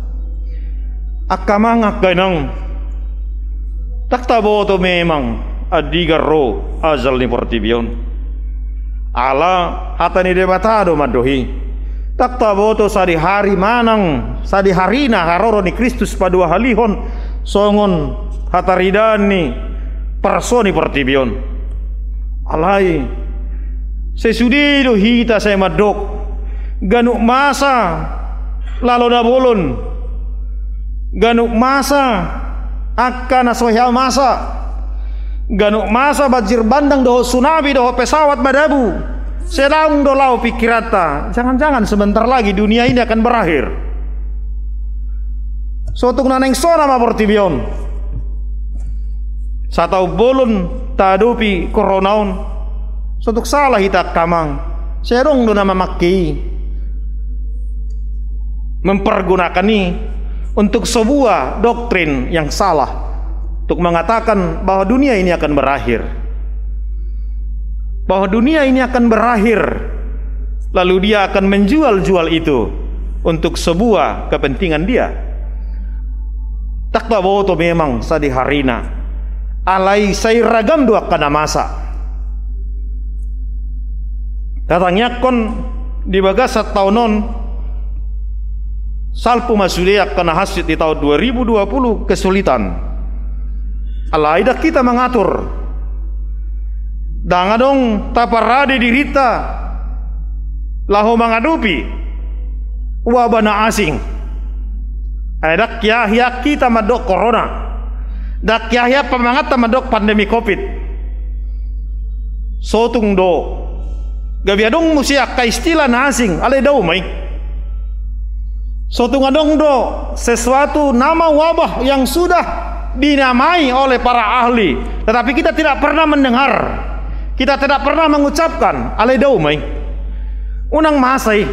Angka amang, angka inang, ndang taboto memang andigan ro ajal ni portibi on. Ala hata ni Debata do mandok i. Ndang taboto sadihari manang sadiharina haroro ni Kristus paduahalihon songon hataridaan ni parso ni portibi on. Alai, sai sude do hita sai mandok, ganup masa lalo na bolon, ganup masa angka na so hea masa, ganup masa banjir bandang dohot tsunami dohot pesawat madabu. Sai dang do lao pikiranta, jangan-jangan sebentar lagi dunia ini akan berakhir. Sotung na naeng sona ma portibi on. Sataon bolon taadopi corona on. Sotung salah hita angka amang. Sai adong do na mamangke i, mempergunakan i untuk sebuah doktrin yang salah, untuk mengatakan bahwa dunia ini akan berakhir. Bahwa dunia ini akan berakhir, lalu dia akan menjual-jual itu untuk sebuah kepentingan dia. Ndang taboto memang sadiharina. Alai sai ragam do angka na masa. Tatangiangkon di bagasan taon on, salpu ma sude angka na hansit di taon dua ribu dua puluh kesulitan. Alai ndang hita mangatur. Ndang adong taparade dirinta laho mangadopi wabah na asing. Ai ndang hea-hea hita mandok corona. Ndang hea-hea pamanganta mandok pandemi covid. Sotung do gabe adong muse angka istilah na asing, alai dao ma i. Sotung adong do sesuatu nama wabah yang sudah dinamai oleh para ahli, tetapi kita tidak pernah mendengar, kita tidak pernah mengucapkan, alai dao ma i. Unang masa i.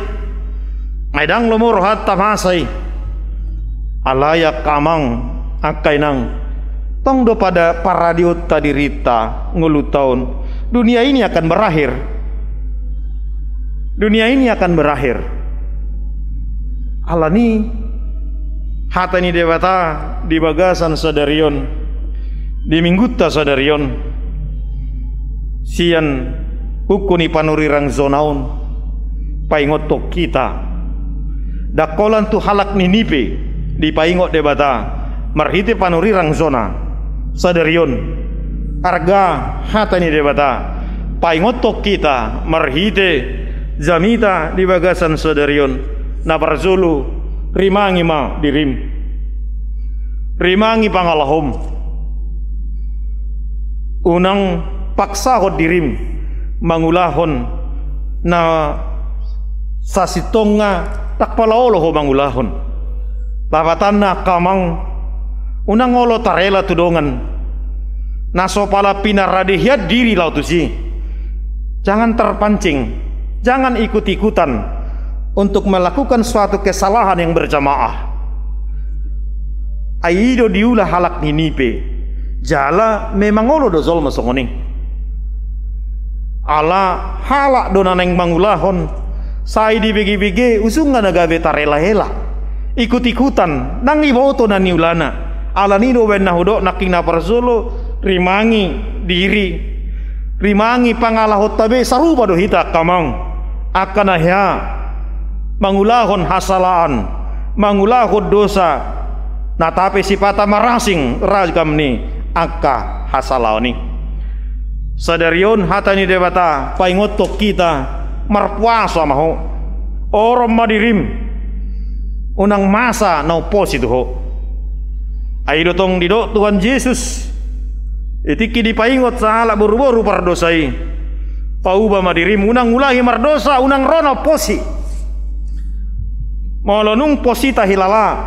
Ai ndang lomo rohanta masa i. Alai angka amang, angka inang, tong do pada paradeonta dirinta ngolunta on, dunia ini akan berakhir. Dunia ini akan berakhir. Alani hata ni Debata di bagasan sadari on, di minggunta sadari on, sian buku ni Panurirang Jona on, paingothon hita. Ndang holan tu halak Ninive dipaingot Debata marhite Panurirang Jona sadari on. Arga hata ni Debata paingothon hita marhite jamita di bagasan sadari on. Na parjolo, rimangi ma dirim. Rimangi pangalahom. Unang paksahon dirim mangulahon na sasintongna ndang pola olo ho mangulahon. Lapatanna angka amang, unang olo tarela tu dongan na so pala pinarade hian diri laho tusi. Jangan terpancing, jangan ikut-ikutan untuk melakukan suatu kesalahan yang berjamaah. Ai i do diula halak Ninive. Jala memang olo do jolma songon i. Ala halak do na naeng mangulahon, sai dibege-bege ujungna na gabe tarela-ela. Ikut-ikutan, ndang diboto na niulana. Alani do baen na hudok nangkin na parjolo, rimangi diri, rimangi pangalahonta be. Sarupa do hita angka amang, angka na hea mangulahon hasalaan, mangulahon dosa, na tape sipata marasing ragam ni angka hasalaon i. Sadari on hata ni Debata paingothon hita, marpuasa ma ho, orom ma dirim, unang masa na umposi tu ho. Ai do tong didok Tuhan Jesus, di tingki dipaingot sahalak boru-boru pardosa i, pauba ma dirim, unang ulahi mardosa, unang ro na umposi. Molo nunga pos hita hilala,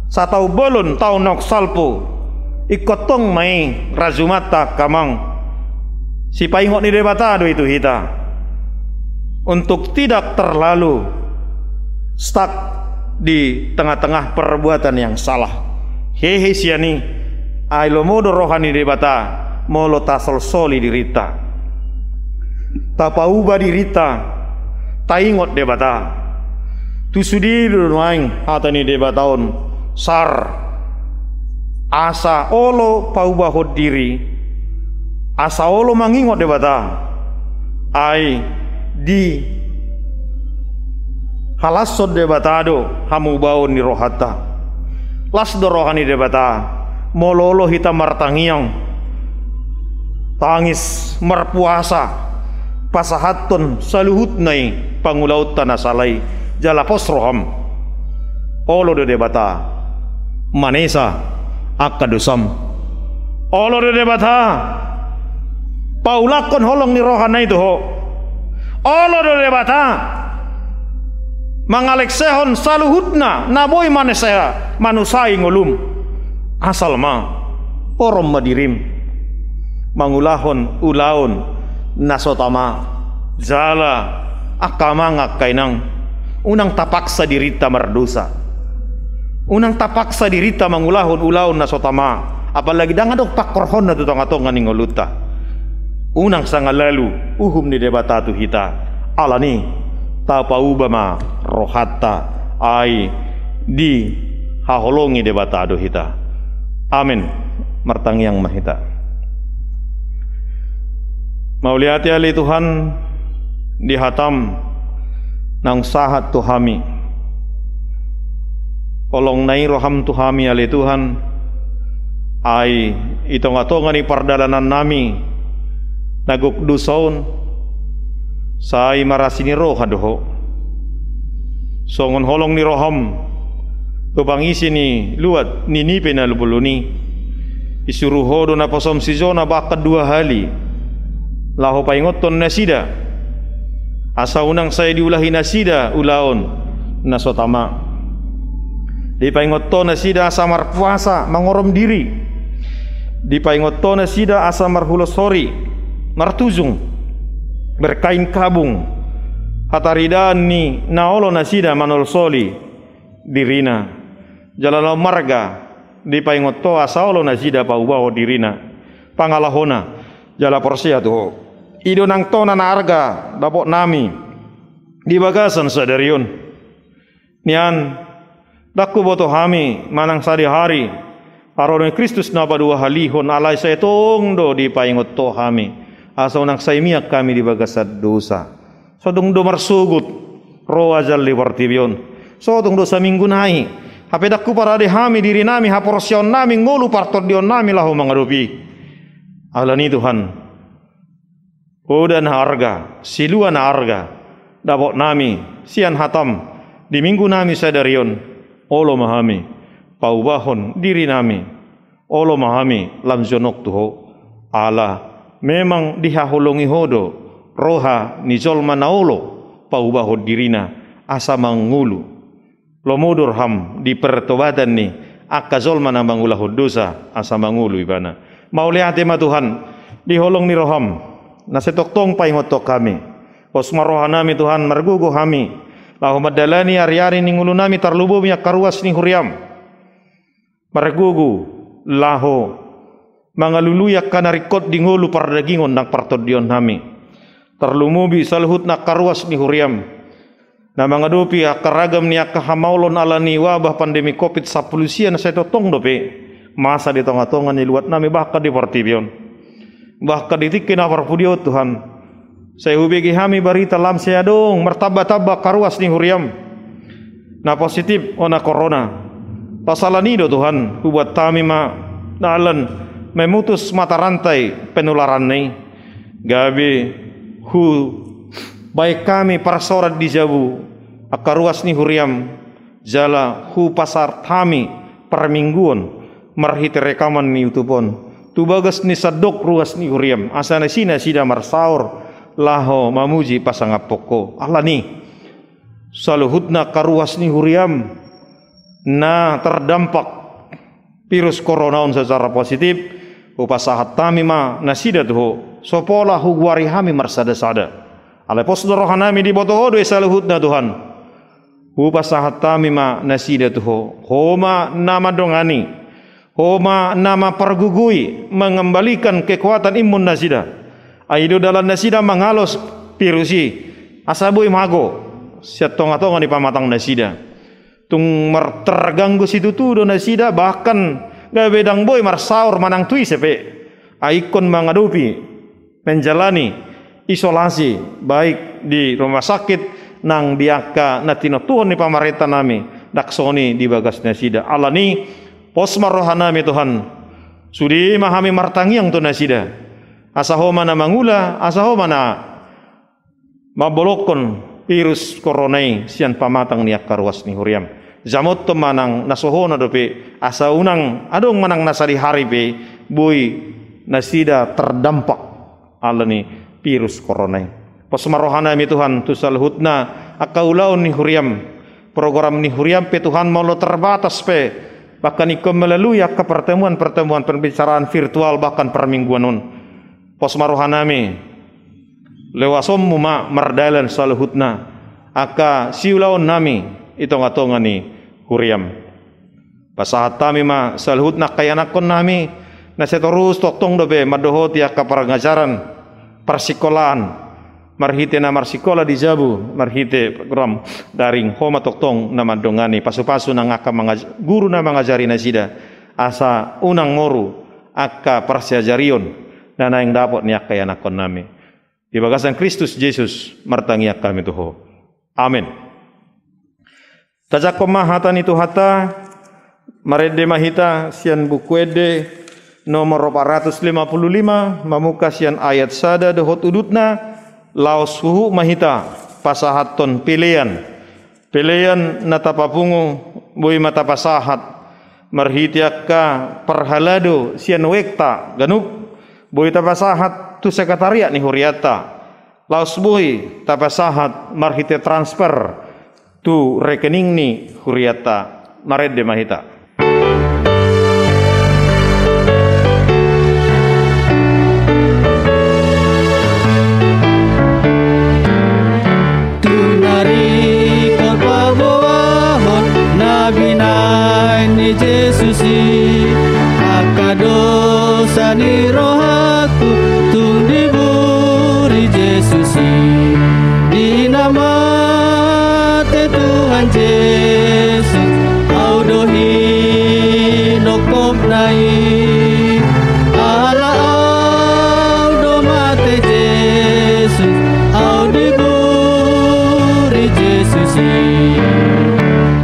sataon bolon, taon naung salpu, ingkon tong ma i rajumanta angka amang. Sipaingot ni Debata do i tu hita untuk tidak terlalu stuck di tengah-tengah perbuatan yang salah. Hehe sian i, ai lomo do roha ni Debata molo tasolsoli dirinta, tapauba dirinta, taingot Debata. Tu sude do nuaeng hata ni Debata on Sar, asa olo paubahon diri, asa olo mangingot Debata, ai dihalashon Debata do hamubaon ni rohanta. Las do roha ni Debata, molo olo hita martangiang, tangis, marpuasa, pasahathon saluhutna i pangulaonta na sala i, jala pos roham. Olo do Debata manesa angka dosam. Olo do Debata paulakhon holong ni rohana i tu ho. Olo do Debata mangalengsehon saluhutna na boi manesa, manusai ngolum. Asal ma, orom ma dirim mangulahon ulaon na so tama. Jala angka amang, angka inang, unang tapaksa dirinta mardosa. Unang tapaksa dirinta mangulahon ulaon na so tama, apalagi ndang adong pangkorhonna tu tongatonga ni ngolunta. Unang sanga lalu uhum ni Debata tu hita. Alani, tapauba ma rohanta, ai dihaholongi Debata do hita. Amen. Martangiang ma hita. Mauliate ale Tuhan di hatam naung sahat tu hami. Holong na i roham tu hami ale Tuhan, ai i tongatonga ni pardalanannami na gok dosa on, sai marasi ni roha do ho. Songon holong ni roham tu pangisi ni luat Ninive na bolon i, isuru ho do naposom si Jona bahkan dua hali laho paingothon nasida, asa unang sai diulahi nasida ulaon na so tama. Dipaingot ho nasida asa marpuasa, mangorom diri. Dipaingot ho nasida asa marhuloshori, martujung, berkain kabung, hataridaan ni na olo nasida manolsoli dirina. Jala na ummarga, dipaingot ho asa olo nasida paubahon dirina, pangalahona, jala porsea tu ho. I do nang tona na arga dapotnami di bagasan sadari on. Nian, ndang huboto hami manang sadihari, haroro ni Kristus na paduahalihon, alai sai tong do dipaingot ho hami, asa unang sai mian hami di bagasan dosa. So tung do marsogot ro ajal di portibi on. So tung do saminggu nai. Hape ndang huparade hami dirinami, haporseaonnami, ngolu partondionnami laho mangadopi i. Alani Tuhan, poda na arga, silua na arga dapotnami sian hatam di minggunami sadari on. Olo ma hami paubahon dirinami. Olo ma hami lam jonok tu ho. Ala memang dihaholongi ho do roha ni jolma na olo paubahon dirina asa mangolu. Lomo do roham di pertobatan ni angka jolma na mangulahon dosa asa mangolu ibana. Mauliate ma Tuhan di holong ni roham na sai tongtong paingothon hami. Pos ma rohanami Tuhan, margogo hami laho mandalani ariari ni ngolunami, tarlumobi angka ruas ni huriam. Margogo laho mangalului angka na ringkot di ngolu pardagingon nang partondionnami. Tarlumobi saluhutna angka ruas ni huriam na mangadopi angka ragam ni angka hamaolon ala ni wabah pandemi covid sampulu sia na sai tongtong dope masa di tongatonga ni luatnami bahkan di portibi on. Bahkan di tingki na parpudi on Tuhan, sai hubege hami barita lam sai adong martambatamba angka ruas ni huriam na positif ona korona. Pasalan i do Tuhan, hubuat hami ma dalan memutus mata rantai penularanna i, gabe hubaen hami parsaoran di jabu angka ruas ni huriam, jala hupasahat hami parmingguon marhite rekaman ni YouTube on tu bagas ni sandok ruas ni huriam, asa disi nasida marsaor laho mamuji pasangaphon ho. Alani saluhutna angka ruas ni huriam na tardampak virus korona on secara positif, hupasahat hami ma nasida tu ho. So pola hugoari hami marsadasada, alai pos do rohanami, diboto ho do i saluhutna Tuhan. Hupasahat hami ma nasida tu ho. Ho ma na mandongani, ho ma na mampargogoi, mengembalikan kekuatan imun nasida. Ai i do dalan nasida mangalos virus i asa boi mago sian tongatonga ni pamatang nasida. Tung mar-, terganggu situtu do nasida, bahkan gabe ndang boi marsaor manang tu ise pe. Ai ingkon mangadopi, menjalani isolasi, baik di rumah sakit nang di angka na tinontuhon ni pamarenta nami, ndang songon i di bagas nasida. Alani, pos ma roha nami Tuhan, sude ma hami martangiang tu nasida. Asa Ho ma na mangula, asa Ho ma na mambolongkon virus korona i sian pamatang ni angka ruas ni huriam. Jamothon ma nang na so hona dope, asa unang adong manang na sadihari pe boi nasida terdampak alani virus korona i. Pos ma roha nami Tuhan tu saluhutna angka ulaon ni huriam, program ni huriam pe Tuhan molo terbatas pe, bahkan ingkon melalui angka pertemuan-pertemuan pembicaraan virtual bahkan permingguan on. Pos ma roha nami, lewasonmu ma mardalan saluhutna angka siulaon nami i tonga-tonga ni huriam. Pasahat hami ma saluhutna angka ianakhon nami, na sai torus tongtong dope mandohoti angka parangajaran parsikolaan, marhite na marsikola di jabu, marhite program daring, Ho ma tongtong na mandongani, pasu-pasu nang angka mangaj-, guru na mangajari nasida, asa unang moru angka parsiajarion na naeng dapot ni angka ianakhon nami. Di bagasan Kristus Jesus martangiang hami tu Ho. Amen. Tajangkon ma hata ni Tuhanta, marende ma hita sian Buku Ende nomor opat ratus lima puluh lima, mamungka sian ayat sada dohot udutna, laos huhut ma hita pasahathon pelean. Pelean na tapapungu, boi ma tapasahat marhite angka parhalado sian webta ganup, boi tapasahat tu sekretariat ni hurianta, laos boi tapasahat marhite transfer tu rekening ni hurianta. Marende ma hita. Tung na ringkot paboahon na binahen ni Jesus i, angka dosa ni rohangku tung diburi Jesus i. Di na mate Tuhan Jesus, ahu do hinongkopna i. Ala ahu do mate Jesus, ahu diburi Jesus i.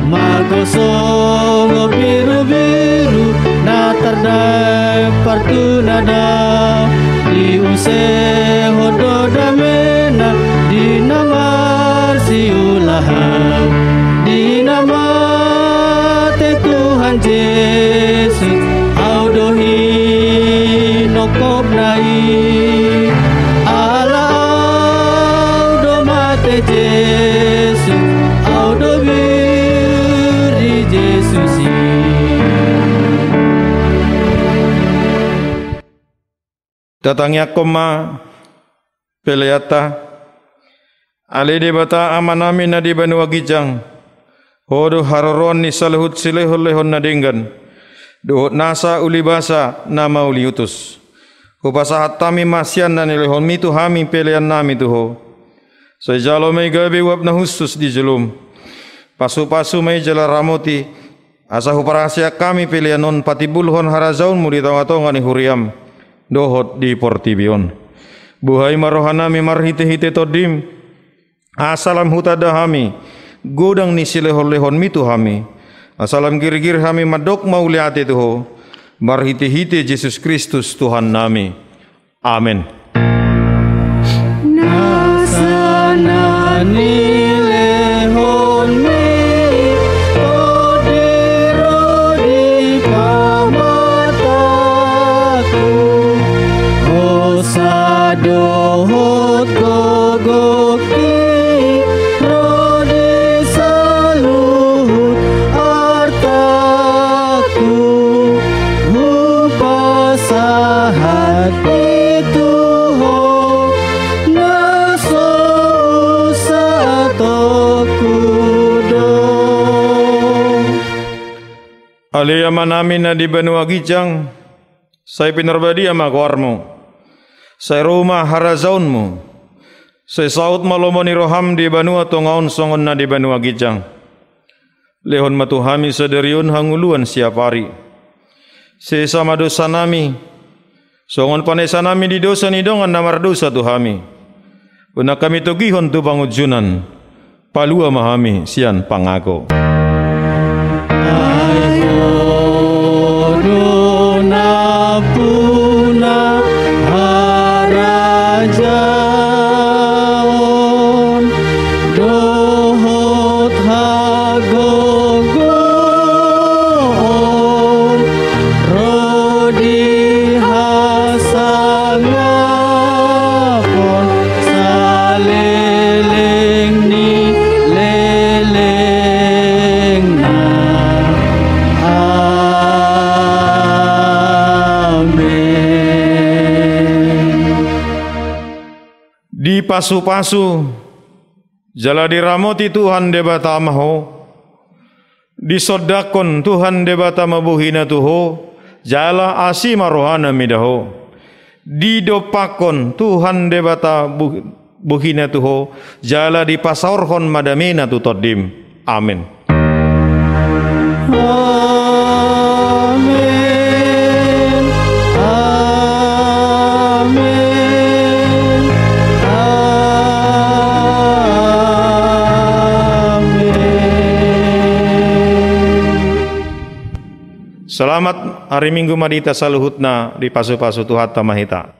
Mangko songon birubiru na tardampar tu na dao, diusehon do damena di na marsiulahon. Di na mate Tuhan Jesus, ahu do hinongkopna i. Ala ahu do mate Jesus, ahu do diburi Jesus i. Tatangiangkon ma peleanta. Ale Debata Amanami na di banua ginjang, Ho do haroroan ni saluhut silehonlehon na denggan dohot nasa ulibasa na mauliutus. Hupasahat hami ma sian na nilehonmi tu hami peleannami tu Ho. Sai jalo ma i gabe uap na hushus di jolom. Pasupasu ma i jala ramoti, asa huparhaseang hami pelean on patimbulhon harajaonmu di tongatonga ni huriam dohot di portibi on. Buhai ma rohanami marhitehite Tondim, asa lam hutanda hami godang ni silehonlehonmi tu hami, asa lam girgir hami mandok mauliate tu Ho, marhitehite Jesus Kristus Tuhannami. Amen. Nasa na nilehonmi, Ho do ro di pamatangku, hosa dohot gogongki ro di saluhut artangku. Hupasahat i tu Ho, na so husahatku do. Ale Amanami na di banua ginjang, sai pinarbadia ma goarmu. Sai ro ma harajaonmu. Sai saut ma lomo ni roham di banua tonga on songon na di banua ginjang. Lehon ma tu hami sadari on hangoluan siapari. Sesa ma dosanami, songon panesanami di dosa ni dongan na mardosa tu hami. Unang hami togihon tu pangunjunan, palua ma hami sian pangago. Ai Ho do nampuna harajaon dohot hagogoon, ro di hasangapon saleleng ni lelengna. Amen. Dipasupasu jala diramoti Tuhan Debata ma ho. Disondangkon Tuhan Debata ma bohina tu ho, jala asi ma rohana mida ho. Didompakkon Tuhan Debata bo-, bohina tu ho, jala dipasaorhon ma damena tu tondim. Amen. Amen. Amen. Amen. Selamat hari Minggu ma di hita saluhutna, dipasupasu Tuhanta ma hita.